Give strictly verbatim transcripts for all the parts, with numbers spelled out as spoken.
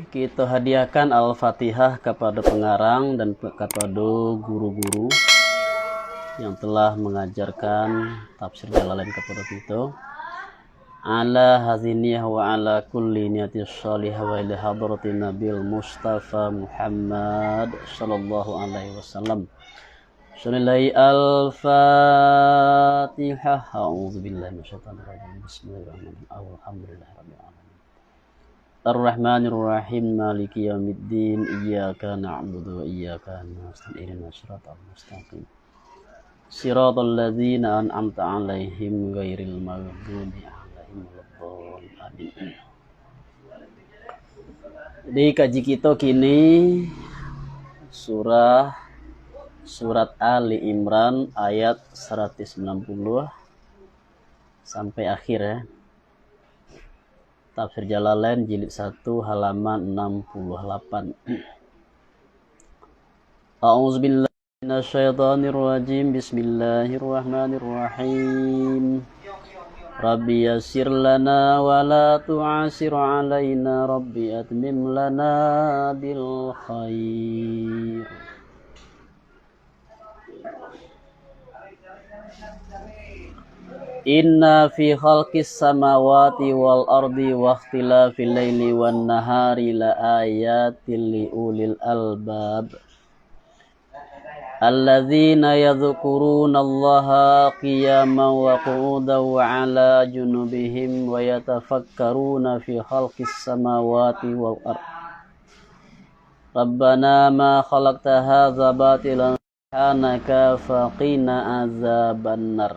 Kita hadiahkan Al-Fatihah kepada pengarang dan pe-, kepada guru-guru yang telah mengajarkan tafsir Jalalain kepada kita. Ala haziniyah wa ala kulli niyatis salihah wa ila hadratin Nabil Mustafa Muhammad sallallahu alaihi wasallam. Bismillahirrahmanirrahim. Al-Fatihah. A'udzubillahi minasyaitonirrajim. Bismillahirrahmanirrahim. Alhamdulillahirabbil alamin. Ar-Rahmanirrahim. Maliki yaumiddin. Iyyaka na'budu wa iyyaka nasta'in. Ihdinas siratal mustaqim. Siratal ladzina an'amta 'alaihim ghairil maghdubi 'alaihim waladdallin. Amin. Di kaji kito kini surah, surat Ali Imran ayat saratus sambilan puluah sampai akhir, ya. Tafsir Jalalain jilid satu halaman enam puluh delapan. A'udzubillahi minasyaitonirrajim. Bismillahirrahmanirrahim. Rabbi yassir lana wa la tu'assir alaina. Rabbi atmim lana bil khair. Inna fi khalqis samawati wal ardi wa ikhtilafil laili wan nahari la ayatil li ulil albab. Alladzina yadhkurunallaha qiyaman wa qu'udan wa 'ala junubihim wa yatafakkaruna fi khalqis samawati wal ard. Rabbana ma khalaqta hadza batilan subhanaka faqina adzabannar.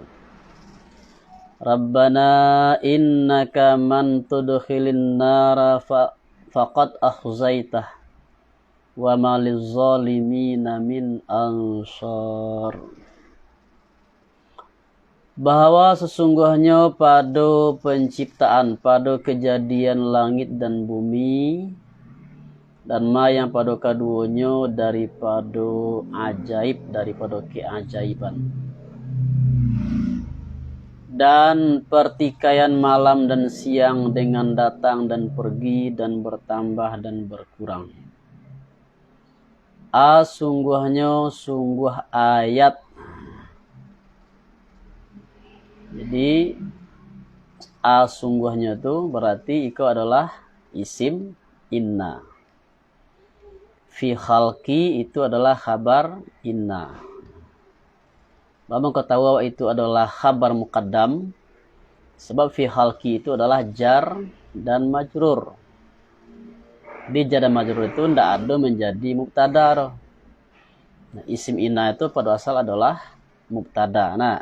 Rabbana innaka man tudkhilin nara fa-, faqad akhzaitah, wa ma lizzalimina min ansar. Bahwa sesungguhnya pado penciptaan, pado kejadian langit dan bumi, dan ma yang pado kaduonyo daripado ajaib, daripado keajaiban. Dan pertikaian malam dan siang dengan datang dan pergi dan bertambah dan berkurang. A sungguahnyo sungguah ayat. Jadi, a sungguahnyo tu berarti iko adalah isim inna. Fi khalqi itu adalah khabar inna. Baa mangko tau awak itu adalah khabar muqaddam? Sabab fi khalqi itu adalah jar dan majrur. Di jar dan majrur itu ndak ado manjadi mubtada doh. Nah, isim inna itu pado asal adalah mubtada. Nah,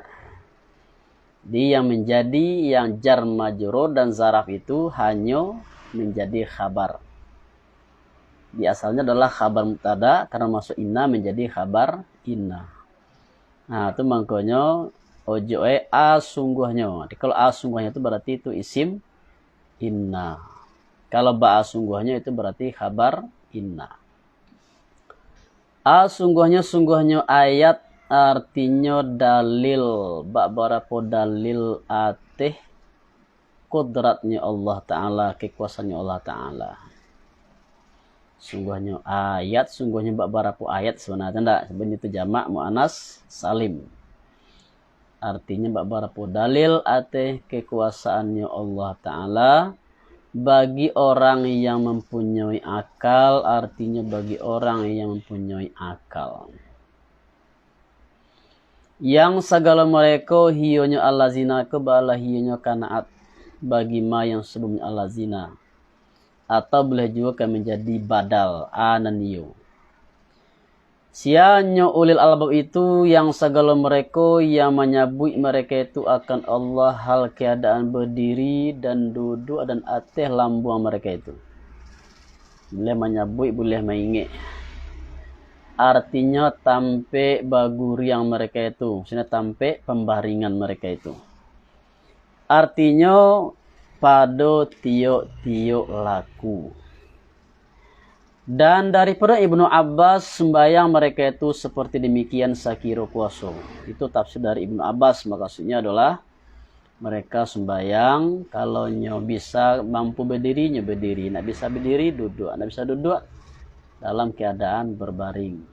di yang manjadi, yang jar majrur dan zaraf itu hanyo manjadi khabar. Di asalnyo adalah khabar mubtada, karano masuak inna manjadi khabar inna. Nah, tu mangkonyo ojok e a sungguahnyo. Jadi, kalau a sungguahnyo tu berarti itu isim inna. Kalau ba a sungguahnyo itu berarti khabar inna. A sungguahnyo, sungguahnyo ayat artinyo dalil, bak barapo dalil ateh kudratnyo Allah Ta'ala, kekuasaannyo Allah Ta'ala. Sungguahnyo ayat, sungguahnyo bak barapo ayat sabananyo tu ndak? Sabananyo tu jamak muannas salim. Artinyo bak barapo dalil ateh kekuasaannyo Allah Ta'ala bagi orang yang mempunyai akal, artinyo bagi orang yang mempunyai akal. Yang sagalo mereka hiyonyo allazina ko baalah hiyonyo kanaat bagi ma yang sabalumnyo allazina. Atau buliah juo ka manjadi badal, a nan iyo. Sianyo ulil albab itu yang sagalo mereka yang manyabuik mereka itu akan Allah hal keadaan berdiri dan duduk dan ateh lambuang mereka itu. Buliah manyabuik, buliah maingek. Artinyo tampek baguriang mereka itu, maksudnyo tampek pambaringan mereka itu. Artinyo pado tiok-tiok laku. Dan daripado Ibnu Abbas, sumbayang mereka itu seperti demikian sakiro kuaso. Itu tafsir dari Ibnu Abbas, maksudnyo adalah Mereka sumbayang, kalau nyo bisa mampu badiri, nyo badiri. Nak bisa badiri, duduak. Nak bisa duduak, dalam keadaan berbaring.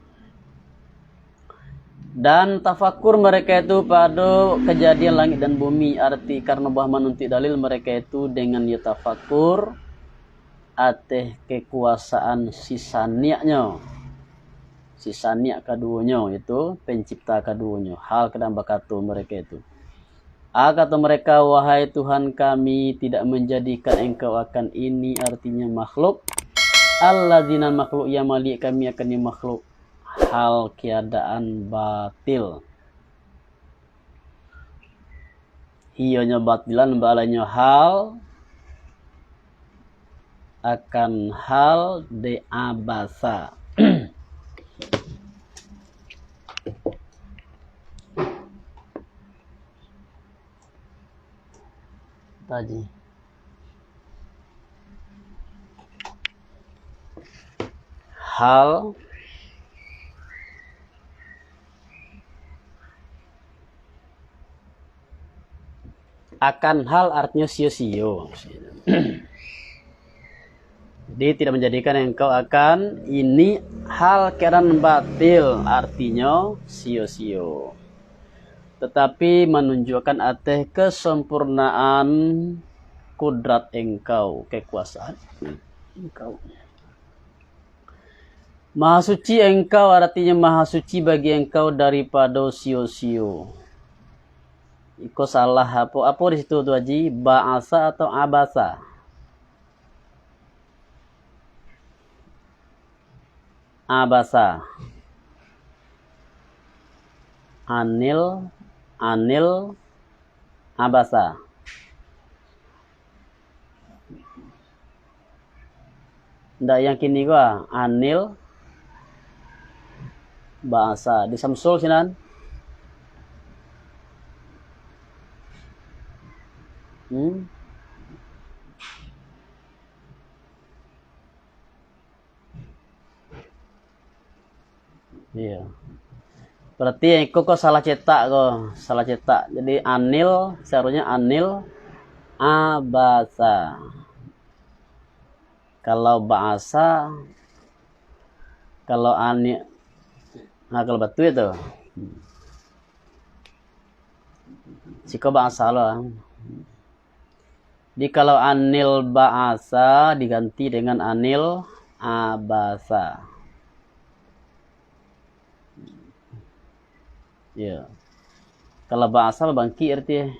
Dan tafakur mereka itu pado kajadian langik dan bumi, arti karano bah manuntuik dalil mereka itu dengan yo tafakur ateh kekuasaan si saniaknyo, si saniak kaduonyo, itu pencipta kaduonyo, hal kadang bakato mereka itu. A, kato mereka, "Wahai Tuhan kami, tidak manjadikan Engkau akan ini," artinyo makhluk, "alladzina," makhluk, "yang maliek kami akan ini makhluk, hal keadaan batil." Iyonyo batilan balainyo hal akan hal de abasa. Tadi. Hal akan hal artinyo sio-sio. Jadi, tidak manjadikan Engkau akan ini hal keadaan batil, artinyo sio-sio. Tatapi manunjuakkan ateh kesempurnaan kudrat Engkau, kekuasaan Engkau. Maha suci Engkau, artinyo maha suci bagi Engkau daripado sio-sio. Iko salah apo, apo di situ tu, Haji? Ba'asa atau abasa? Abasa. Anil, anil, abasa. Ndak yang kini ko, ah, anil ba'asa. Di Samsul sinan. Hmm. Iya. Berarti yang iko ko salah cetak ko, salah cetak. Jadi anil, seharusnya anil abasa. Kalau ba'asa, kalau ani-, nah, kalau baitu itu. Siko ba'asa lah. Jadi kalau anil ba'asa diganti dengan anil abasa. Ya. Kalau ba'asa babangkik arti.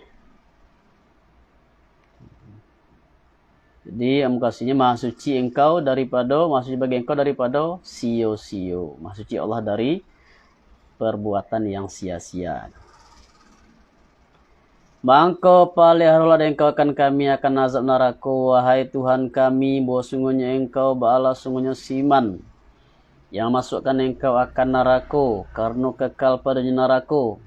Jadi, mukasinyo, Maha Suci Engkau daripado, Maha Suci bagi Engkau daripado sio-sio. Maha Suci Allah dari perbuatan yang sia-sia. Mangko paliharolah dek Engkau akan kami akan azab narako, wahai Tuhan kami, bahwa sungguahnyo Engkau baalah sungguahnyo siman, yang masuakkan Engkau akan narako, karano kekal padonyo narako,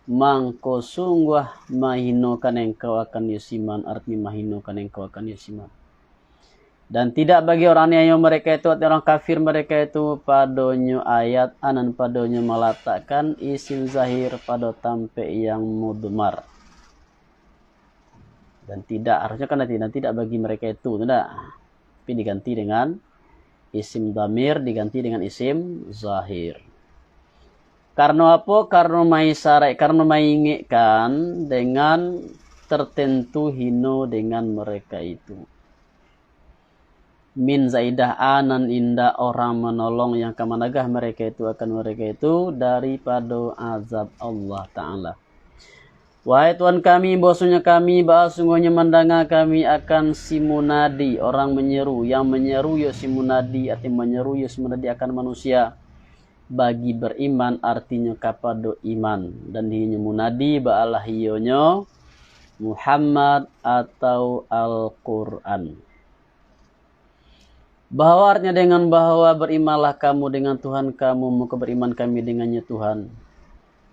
mangko sungguah mahinokan Engkau akan iyo siman, artinyo mahinokan Engkau akan iyo siman. Dan tidak bagi orang aniayo mereka itu, atau orang kafir mereka itu, padonyo ayat, a, nan padonyo malatakkan isim zahir pado tampek yang mudmar. Dan tidak, harusnyo kan nanti, dan tidak bagi mereka itu, tidak. Tapi diganti dengan isim dhamir, diganti dengan isim zahir. Karano apo? Karano maisarai, karano maingekkan dengan tertentu hino dengan mereka itu. Min zaidah, a, nan indak orang manolong yang ka managah mereka itu akan mereka itu daripado azab Allah Ta'ala. Wahai Tuhan kami, bahwasanya kami, baa sungguahnyo mandanga kami akan si munadi, orang menyeru, yang menyeru yo si munadi, arti menyeru yo si munadi akan manusia bagi beriman, artinyo kapado iman. Dan inyo munadi, baalah iyonyo Muhammad atau Al-Quran. Bahwa artinya dengan bahwa berimanlah kamu dengan Tuhan kamu, maka beriman kami dengannya Tuhan.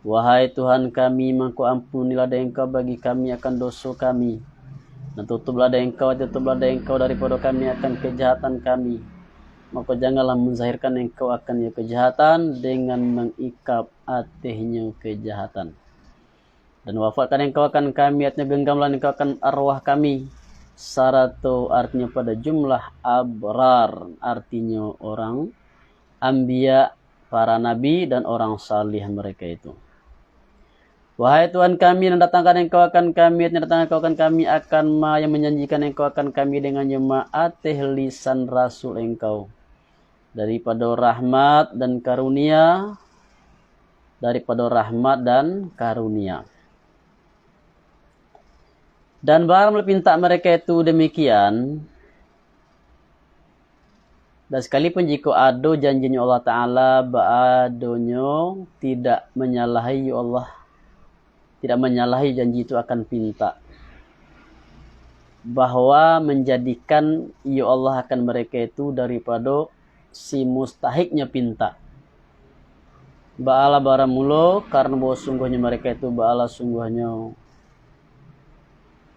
Wahai Tuhan kami, mangko ampunilah dek Engkau bagi kami akan doso kami. Dan tutuplah dek Engkau, tutuplah dek Engkau daripado kami akan kejahatan kami. Maka janganlah manzahirkan Engkau akan iyo kejahatan dengan mangikap atehnyo kejahatan. Dan wafatkan Engkau akan kami, artinyo genggamlah Engkau akan arwah kami, sarato artinyo pada jumlah abrar, artinyo orang anbiya, para nabi, dan orang salih mereka itu. Wahai Tuhan kami, nan datangkan Engkau akan kami, nan datangkan Engkau akan kami, akan ma-, yang menjanjikan Engkau akan kami dengannya ma-, ateh lisan Rasul Engkau, daripado rahmat dan karunia, daripado rahmat dan karunia. Dan barang pintak mereka itu demikian, dan sekalipun jikok ado janjinyo Allah Ta'ala, baadonyo tidak manyalahi Allah, tidak manyalahi janji itu akan pintak, bahwa menjadikan iyo Allah akan mereka itu daripado si mustahiknyo pintak. Baalah baramulo, karano bahwa sungguahnyo mereka itu baalah sungguahnyo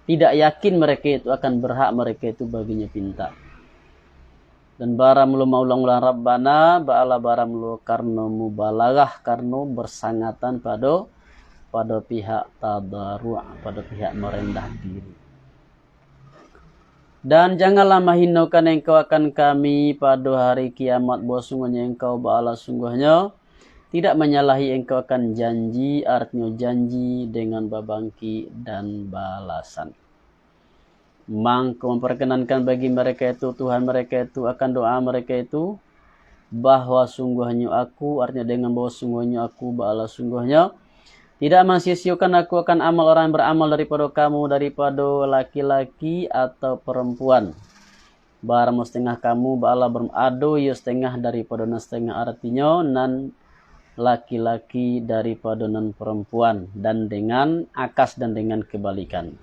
tidak yakin mereka itu akan berhak mereka itu baginyo pintak. Dan baramulo maulang-ulang Rabbana, baalah baramulo karano mubalaghah, karano bersangatan pado, pado pihak tadarru', pado pihak marendah diri. Dan janganlah mahinokan Engkau akan kami pado hari kiamat, bahwa sungguahnyo Engkau baalah sungguahnyo tidak manyalahi Engkau akan janji, artinyo janji dengan babangkik dan balasan. Mangko memperkenankan bagi mereka itu, Tuhan mereka itu, akan doa mereka itu, bahwa sungguahnyo Aku, artinyo dengan bahwa sungguahnyo Aku baalah sungguahnyo, tidak mansio-siokan Aku akan amal orang yang baramal daripado kamu, daripado laki-laki atau perempuan. Baramulo satangah kamu baalah baram-, ado iyo satangah daripado nan satangah, artinyo nan laki-laki daripado nan perempuan, dan dengan akas dan dengan kebalikan.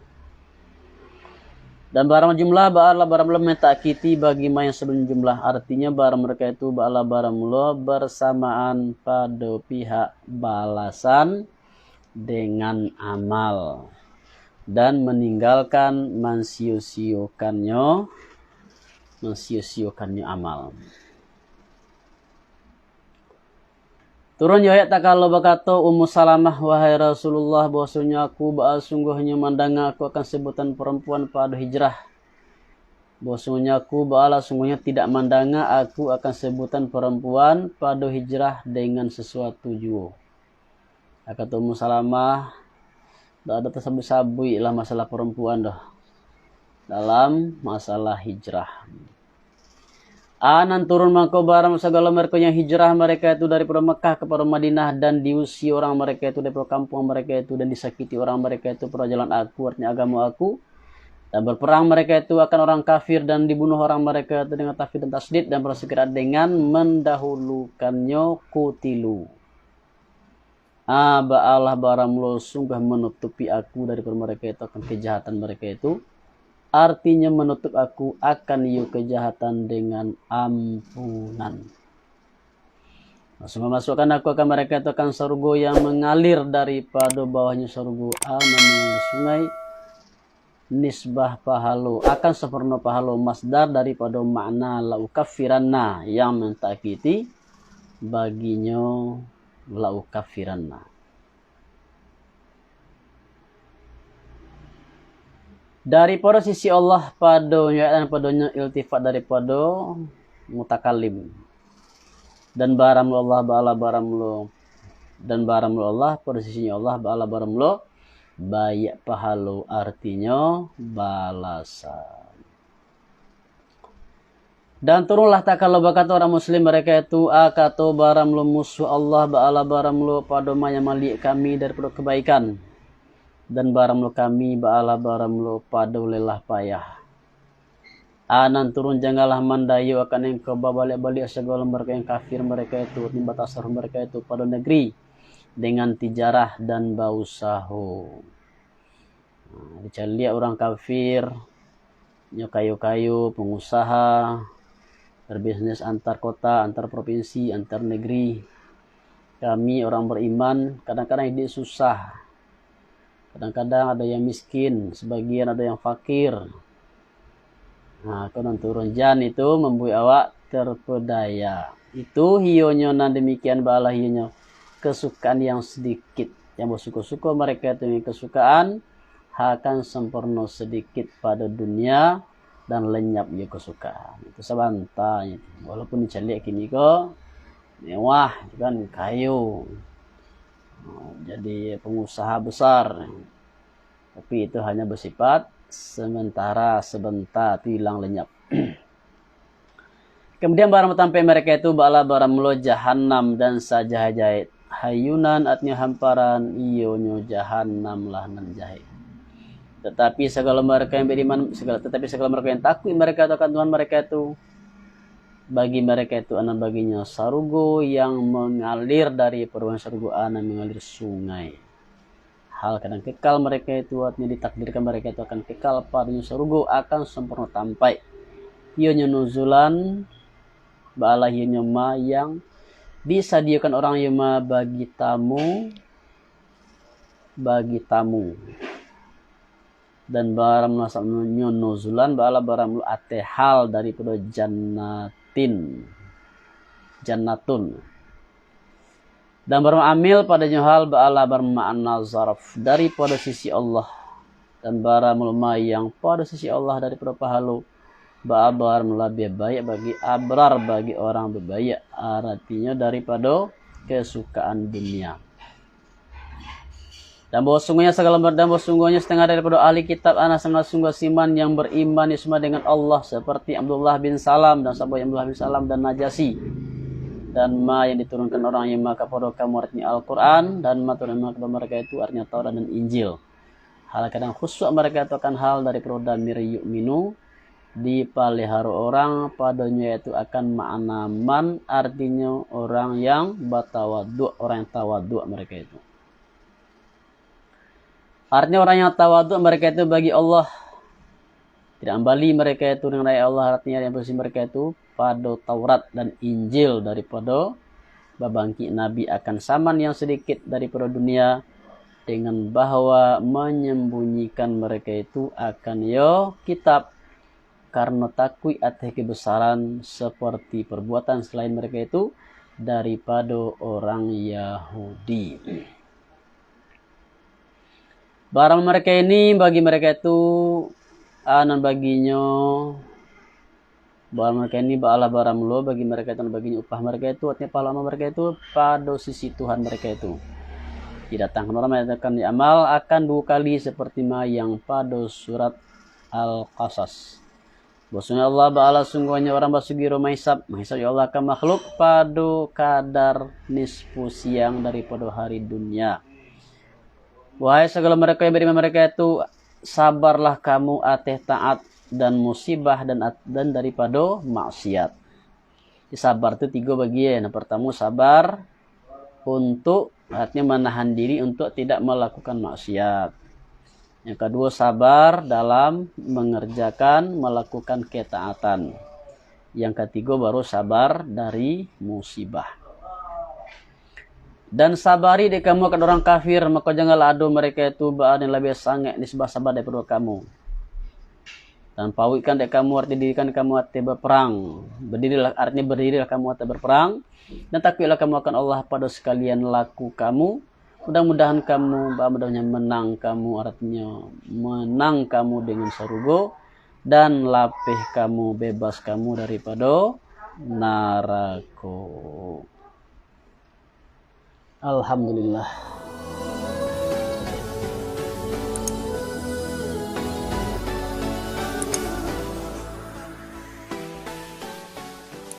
Dan baramulo jumlah baalah baramulo mentakiti bagi ma yang sabalum jumlah, artinyo baramulo mereka itu baalah baramulo bersamaan pado pihak balasan dengan amal, dan meninggalkan mansio-siokannyo, mansio-siokannyo amal. Turun jo ayat takalo bakato Ummu Salamah, "Wahai Rasulullah, bahwasonyo aku baa sungguahnyo mandanga aku akan sebutan perempuan pado hijrah. Bahwasonyo aku baalah sungguahnyo tidak mandanga aku akan sebutan perempuan pado hijrah dengan sesuatu juo." Kato Ummu Salamah, dak ado tasabuik-sabuik lah masalah perempuan doh dalam masalah hijrah. A, nan turun mangko barang sagalo mereka yang hijrah mereka itu daripado Mekah kapado Madinah, dan diusia orang mereka itu daripado kampuang mereka itu, dan disakiti orang mereka itu pado jalan Aku, artinyo agamo Aku, dan berperang mereka itu akan orang kafir, dan dibunuh orang mereka itu dengan takhfif dan tasydid, dan bersekirat dengan mendahulukannyo kutilu. A, baalah baramulo sungguah manutupi Aku daripado mereka itu akan kejahatan mereka itu, artinyo manutup Aku akan iyo kejahatan dengan ampunan. Sungguah masuakkan Aku akan mereka itu akan sarugo yang mangalir daripado bawahnyo sarugo, a, namanya sungai, nisbah pahalo, akan sampurno pahalo, masdar daripado makna la ukaffiranna, yang mentakiti baginyo la ukaffiranna. Daripado sisi Allah, pado nyo, dan padonyo iltifat daripado mutakalim. Dan baramulo Allah baalah baramulo, dan baramulo Allah, pado sisinyo Allah baalah baramulo, baiak pahalo, artinyo balasan. Dan turunlah takalo bakato orang muslim mereka itu, a, kato baramulo musuah Allah baalah baramulo pado ma yang maliek kami daripado kebaikan, dan baramulo kami baalah baramulo pado lelah payah. A, nan turun, janganlah mandayo akan engkau babaliak-baliak sagalo mereka yang kafir mereka itu, timba tasaruf mereka itu pado negeri dengan tijarah dan bausaho. Nah, dicaliak urang kafir, nyo kayo-kayo, pangusaha, berbisnis antar kota, antar propinsi, antar negeri. Kami orang beriman, kadang-kadang hidup susah. Kadang-kadang ada yang miskin, sebagian ada yang fakir. Nah, ko nan turun jan itu mambuek awak terpedaya. Itu hiyonyo nan demikian baalah hiyonyo kesukaan yang sedikit. Yang basuko-suko mereka itu dengan kesukaan, akan sempurna sedikit pada dunia dan lenyap jo kesukaan. Itu sabanta, walaupun dicaliak kini ko mewah, itu kan kayo, jadi pengusaha besar. Tapi itu hanya bersifat sementara, sebentar tu hilang lenyap. Kemudian barang tampek mereka itu baalah baramulo jahanam dan sajahek-jahek hayunan, artinyo hamparan, iyonyo jahanam lah nan jahek. Tetapi segala mereka yang beriman, segala, tetapi segala mereka yang takut mereka itu akan Tuhan mereka itu, bagi mereka itu anak baginya sarugo yang mengalir dari perumahan sarugo, anak mengalir sungai. Hal kadang kekal mereka itu, artinya ditakdirkan mereka itu akan kekal padanya sarugo akan sempurna tampaik. Iyonyo nuzulan, baalah iyonyo ma yang disadiakan orang iyo ma bagi tamu, bagi tamu. Dan baramulo nuzulan, baalah baramulo ateh hal daripado jannatin, jannatun. Dan baramulo amil padanyo hal baalah bermakna zaraf daripado sisi Allah. Dan baramulo ma yang pado sisi Allah daripado pahalo, baabar labiah baiak bagi abrar, bagi orang baiak, aratinyo daripado kesukaan dunia. Dan bahwa sungguhnya segala dan bahwa sungguhnya setengah daripado ahli kitab anak sangat sungguh siman yang beriman isma dengan Allah, seperti Abdullah bin Salam dan sahabat Abdullah bin Salam dan Najasi, dan ma yang diturunkan orang yang ma kapado kamu, artinya Al-Quran, dan ma turun ma kapado mereka itu, artinya Taurat dan Injil. Hal kadang khusus mereka itu akan hal daripado damir yu'minu, dipaliharo orang padonyo, yaitu akan makna man, artinyo orang yang batawaduak, orang yang tawaduak mereka itu. Artinya orang yang tawaduak mereka itu bagi Allah. Tidak ambali mereka itu dengan ayat Allah, artinya yang posisi mereka itu pado Taurat dan Injil daripado babangkik Nabi akan saman yang sedikit daripado dunia, dengan bahwa menyembunyikan mereka itu akan iyo kitab, karena takuik ateh kebesaran seperti perbuatan selain mereka itu daripado orang Yahudi. Barang mereka ini bagi mereka itu, ah, nan baginyo, barang mereka ini baalah baramulo bagi mereka itu, nan baginyo upah mereka itu, artinya pahala amal mereka itu pado sisi Tuhan mereka itu. Didatangkan orang manyatakan di amal akan duo kali seperti ma yang pado surat Al-Qasas. Bahwasanya Allah Ta'ala sungguhnya orang basugiro mahisab, mahisab ya Allah ka makhluk pado kadar nisfu siang daripado hari dunia. Wahai sagalo mereka yang beriman, mereka itu, sabarlah kamu ateh taat dan musibah dan at-, dan daripado maksiat. Di sabar tu tigo bagian. Yang partamo sabar untuk, artinya manahan diri untuk tidak melakukan maksiat. Yang kaduo sabar dalam mengerjakan, melakukan ketaatan. Yang katigo baru sabar dari musibah. Dan sabari dek kamu akan orang kafir, mako janganlah ado mereka itu baa nan labiah sangaik nisbah sabar daripado kamu. Dan pauikkan dek kamu, arti dirikan kamu ateh baparang. Badirilah, artinya badirilah kamu ateh baparang. Dan takuiklah kamu akan Allah pado sakalian laku kamu. Mudah-mudahan kamu, ba-, mudah-mudahan menang kamu, artinya menang kamu dengan sarugo. Dan lapeh kamu, bebas kamu daripado narako. Alhamdulillah.